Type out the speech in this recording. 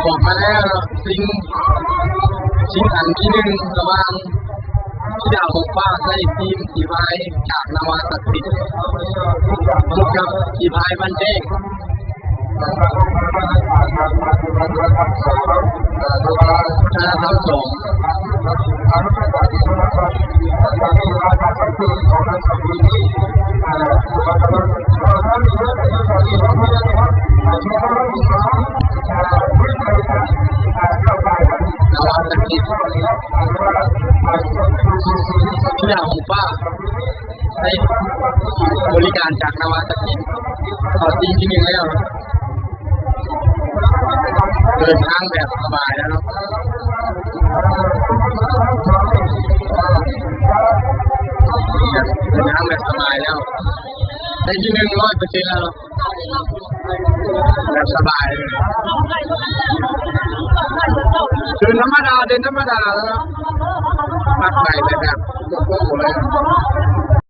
ອອກມາແລ້ວເນາະ ຊິງ ຊິງອັນທີໜຶ່ງ ລະຫວ່າງຂີ້ດາວຫົງຟ້າ ໃສ່ທີມຂີ້ພາຍຈາກນາວາສັກສິດ ພົບກັບຂີ້ພາຍບ້ານແຈ້ງ ວັດທະນະທຳສອງ. ນາວາສັກສິດ ທີ່ດາວຫົງຟ້າ ໃຫ້ບໍລິການຈາກນາວາສັກສິດ ເຂົ້າຊິງທີໜຶ່ງແລ້ວ. ເດີນທາງແບບສະບາຍແລ້ວເນາະ ເດີນທາງແບບສະບາຍແລ້ວ ໄດ້ທີໜຶ່ງຮ້ອຍເປີເຊັນແລ້ວເນາະ ແບບສະບາຍເລີຍ ເດີນທຳມະດາ ເດີນທຳມະດາແລ້ວເນາະ ປັກໄປແບບໂກໂກ້ເລີຍ.